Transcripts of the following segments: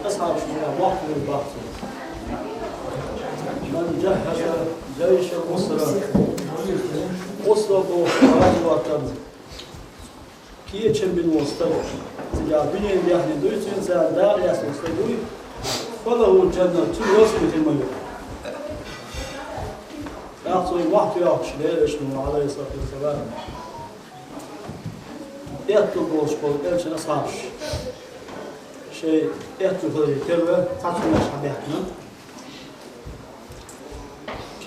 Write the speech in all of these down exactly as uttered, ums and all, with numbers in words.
أصحاب الشورى واحد من بعض. من جهز جيش العسرة. Usra bu, razı vatan. Кечам бина волча стага, цига дуьненан баьхнина дуьйцуш царна дакъа лаьцна волча стага, فله الجنة, цунна ялсмала хир ма ю. ТӀаккха цо вахт йоаккхаш, Делан Элчано, عليه الصلاة والسلام, аьттув болуш болу Элчан асхьабаш шайн аьттув хиларе терра, цхьацца хӀуманаш хьабаьхкина.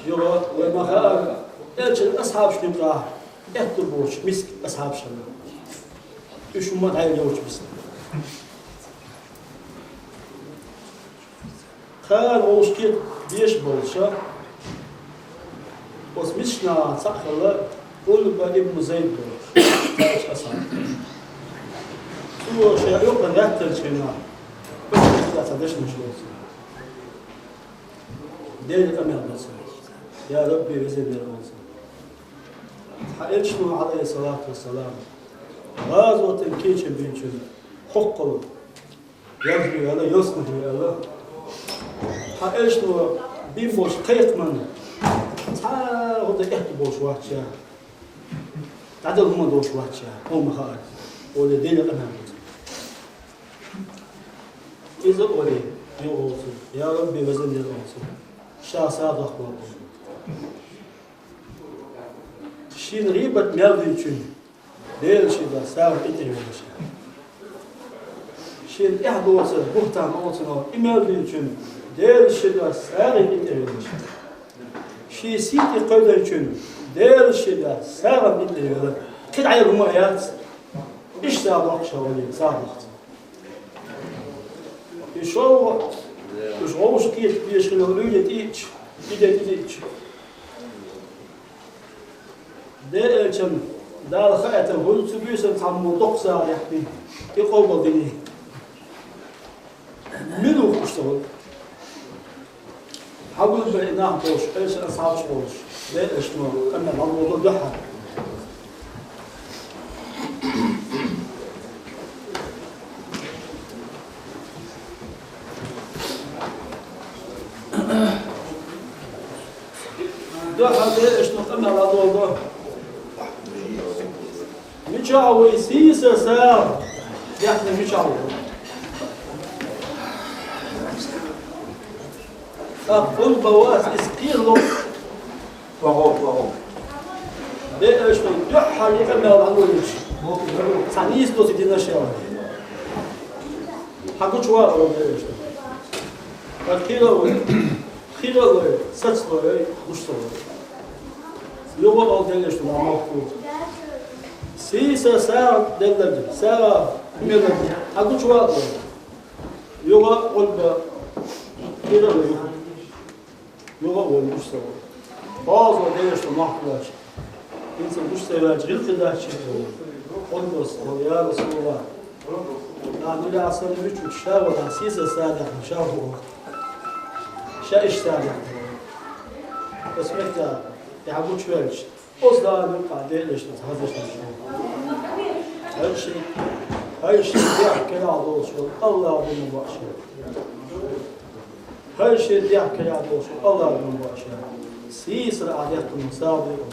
Юха вай ма хаара, Элчан асхьабашна юкъахь аьттув болуш миска асхьабаш хилла. Уьш хӀумма а дӀайолуш миска. Кхана вовшахкхета безаш болуша, оцу мискачу нахах цхьаъ хилла Ӏутба ибн Зайд бохуш, цхьаъ асхьаб. Цо шен юкъара гӀаттарчу хенахь, цхьа дешнаш волчу. Делан къамел до цо. Я Рабби, везан Дела, олу цо. Хьан Элчано, عليه الصلاة والسلام, гӀазотан кечам бинчун хӀоккхул, ялсмала ву аьлла, ялсмала ву аьлла. Хьан Элчано бина болчу кхайкхаман цхьа а хӀума дан аьтту болуш вац ша, дӀадала хӀума долуш вац ша, хьуна ма хаара, олий, Делан къамел до цо. Иза олий, олу цо, я Рабби, везан Дела, олу цо, ша сагӀа доккху боху. Шена гӀийбат мел динчун Делан шен дуьхьа сагӀина тӀетӀера велла ша. Шена тӀаьхьа доцург, бухӀтан, олу цунах, и мел динчун Делан шен дуьхьа сагӀина тӀетӀера велла ша. Шен сий тӀе кхойдинчун Делан шен дуьхьа сагӀина тӀетӀера велла. Кхин дӀа хӀума яц. Иштта сагӀа доккху ша олий, сагӀа доккху цо. И шолгӀа, уьш вовшахкхета безаш хилла Ӏуьйре тӀе иъча, и де тӀе диъча, Делан Элчанна Дала хаийтина, хӀунда цу буьйсанна цхьаммо доккха сагӀа яьккхина, и къобалдина. Мила ву уьш ца хуьлу? Хьан гур бара и нах болуш, Элчан асхьабаш болуш, Делан Элчано къамел дӀадоло дуьххьара? Дуьххьара Делан Элчано къамел дӀадоло. Мичахь ву и сийсара сагӀа яьккхинарг, мичахь ву? ТӀаккха Ӏутба вац, иза кхерало. Вахо, вахо. Делан Элчано дуьххьара и къамел дӀадолийча, цхьа нийса доцург дина ша. Хьан гучувала, олу Делан Элчано. ХӀара кхерало, кхерало, сацало, гуш ца вара. Юха олу Делан Элчано, мохк ву. Сийсара сагӀа делларг, сагӀа хӀуманиг, хьан гучувала, олу. Юха Ӏутба кхерало юха. Юха а вон гуш ца вара. КхозлагӀа Делан Элчано мохк воьлча, хӀинца гуш ца ваьлча, гӀиллакх хир дац шен, олу. Ӏутбас олу: «Я РасулаллахӀ, нагахь санна мичахь ву, ша валахь, сийсара сагӀа яьккхина ша ву». Ша иштта сагӀа яьккхина. Аса меттехь, и хьан гучуваьлча, оцу Далла юкъахь Делан Элчанца хьаздеш ду ша. ХӀара шен, хӀара шен дегӀ карахь долуш волу АллахӀ дуьйна боху ша. ХӀара шен дегӀ карахь долуш волу АллахӀ дуьйна боху ша. Сийсара ахь дехкина сагӀа ду.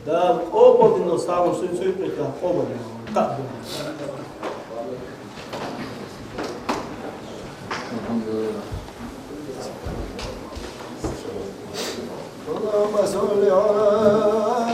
Дала къобалдина сагӀа, шен цуьнан къинтӀера къобалдина. Кхаъ ду. اللهم صل على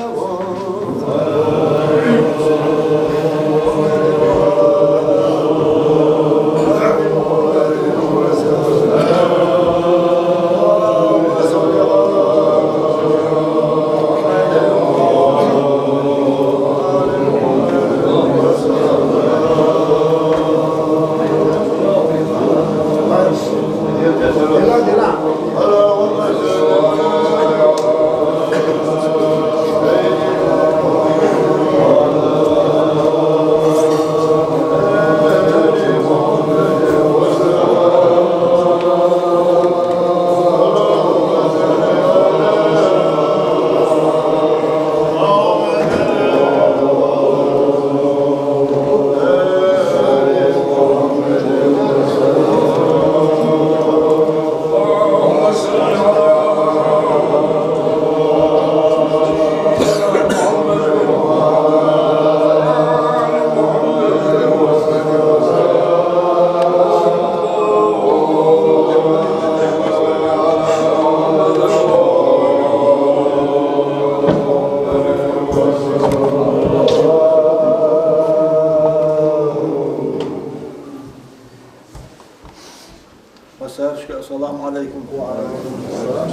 السلام عليكم. وعليكم السلام.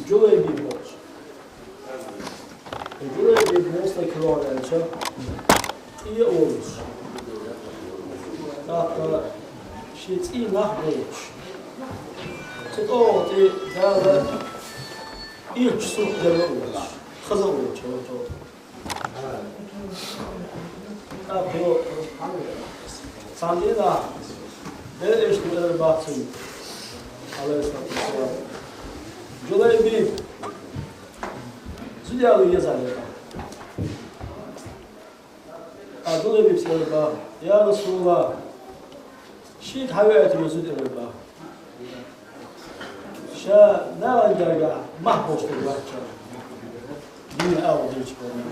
Жулайбиб волча. Жулайбиб мостагӀа килогӀа аьлча, цӀий а волаш. ТӀаккха ший цӀий нах болча. Цу тӀа оха тӀе Дала ирча сурт дала а волаш, хаза а волча, хӀанз тӀаккха цхьан дийнахьа Даьла Элчано аьлар бац цунга, Ӏалайхи ссалату вассалам: «Жулайбиб, зуда яло еза», — аьлар. А Жулайбибас аьлар бах: «Я РасулаллахӀ, шийга хьавеӀийта веза зуда», — аьлар бах. Ша нахана гаргахьа мах болаш дерг вац ша. Дийна агӀо дилча хьона.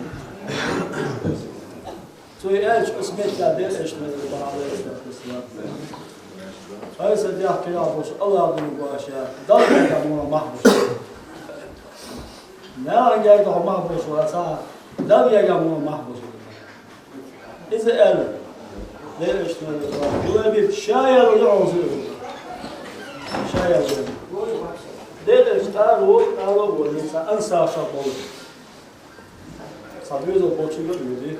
Цо аьлча, оцу метте Даьла Элчано аьлар бах, Ӏалайхи ссалату вассалам: «Хьай са дегӀ кхерахь болаш АллахӀ духьа ва ша, Далла гаргахьа ма мах болаш. Нахана гаргахьа мах болаш вац, Далла гаргахьа ма мах болаш». Иза аьлар. Даьла Элчано аьлар бах: «Жулайбиб, ша яло я хьона зуда». Ша яло я. Даьла Элча араволу, араволу, цхьа ансар саг волу. Цхьа доьзал болчуьнга а воьдий.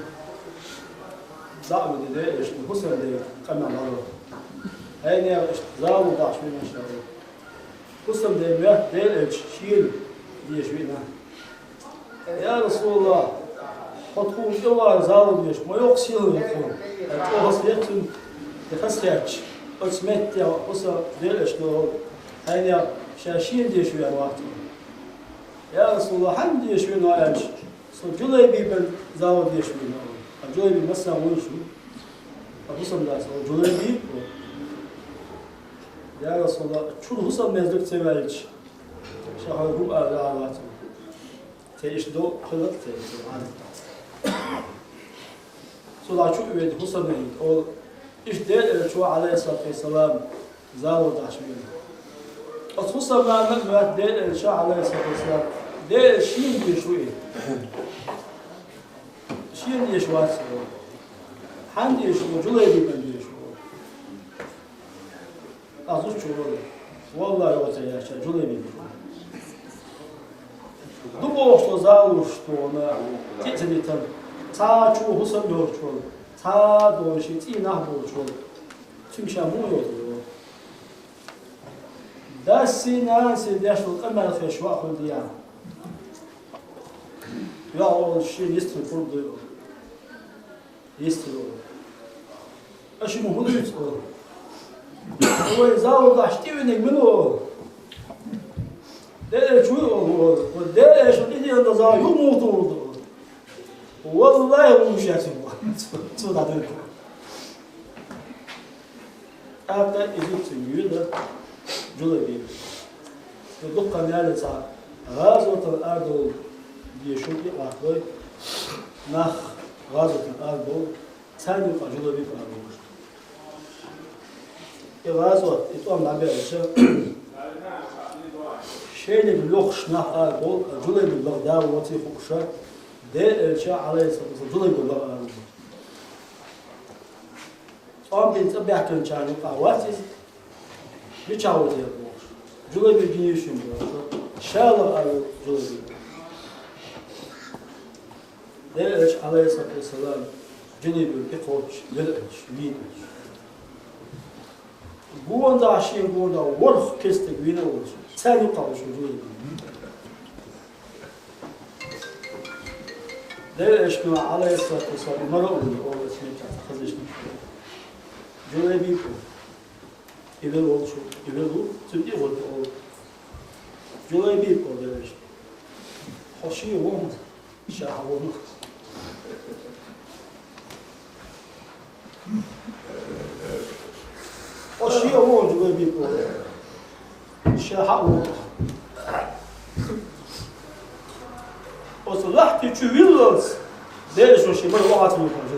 ДӀа а воьдий Даьла Элчано, хӀусамден къамел лоруш. Хьенех иштта зала дахьаш вина ша. ХӀусамден моьтту Даьла Элча шена деша вина. «Я РасулаллахӀ, хьо тхуна тӀе вахар зала деш, ма йоккха сийлахь ю тхуна. ЧӀогӀа хазахета цунна, и хазахетча, оцу метте хӀусамден Даьла Элчано хьенех ша шена деша веана вац хьо». «Я РасулаллахӀ, хьанна деша вина хьо?» — аьлча, «Со Жулайбибан зала деша вина», — олу. А Жулайбиб массарна вуьйцуш ву. А хӀусамда цо олу: «Жулайбиб?» — олу. «Я РасулаллахӀ, чуьра хӀусамнех дика ца ваьлча, ша хьоьга хӀума ала вац хьо». Церан иштта до хилла церан, церан Ӏадат. Цо дӀа чу а веъна, хӀусамнех олу. Иштта Даьла Элча, Ӏалайхи ссалату вассалам, зала дахьаш веана. Оцу хӀусамнана а моьтту Даьла Элча, Ӏалайхи ссалату вассалам, Даьла Элча шена деша ву и. Шена деша вац хьо. Хьанна деша ву? Жулайбибан деша ву. Ахь зудчо вара. ВаллахӀи, оцу яьшча Жулайбиб. Ду бохуш цо зала луш тхуна, цӀе а ца дитина, цхьа чу хӀусам йолуш волу, цхьа а долу шен цӀий нах болуш волу. Цуьнга ша муха йоцу? Дас сий, нана сий деш долу къамел хезаш ваха хуьлу дехьа. Йо, олу, шен йистхила пурба ду. Йистхила олу. Аша ма хӀун дуьйцу олу? Вай зала дахьаш тӀевинарг мила ву олу? Даьла Элча вуй олу, олу. Вай Даьла Элча тӀедеана зала юха муха тухур ду олу? ВаллахӀи, вуй шаьцина ву. Цо дӀадуьйцу. ТӀаккха иза цуьнга юьйла Жулайбиб. Цо дуккха аьлла цхьа гӀазотана арадовла дезаш хӀума тӀе а ваккхалой, нах гӀазотана арадовла, царна юкъахь Жулайбиб арадовла. И гӀазот, и тӀом дӀабеача, шайниг лохуш нах арадовла, Жулайбиб лаха да воций хууша, Даьла Элча, Ӏалайхи ссалату вассалам, Жулайбиб лаха арадовла. ЦӀом бина цӀа баьхкинчарна юкъахь вац иза, мичахь ву те бохуш. Жулайбиб гина ю шуна бохуш. Ша лаха аьлла Жулайбиб. Даьла Элча, Ӏалайхи ссалату вассалам, Жулайбиб тӀекхочуш, велла Элча, вийна Элча. Гондахьа шен гондахьа ворхӀ кхин стаг вийна волуш, царна юкъахь ву шуна Жулайбиб. Даьла Элчано, Ӏалайхи ссалату вассалам, мара а вуьйла, олу аса меттехь хаза иштта. Жулайбиб, и велла волуш ву, и велла ву, цуьнан тӀе а вахана олу. Жулайбиб, олу Даьла Элчано, хьо шен вон, ша хьан вон. Оцу шен а вон Жулайбиб ву. Ша хьан а вон. Оцу лахьти чу виллалц, Делан шо шен бара вахьа ца вухана.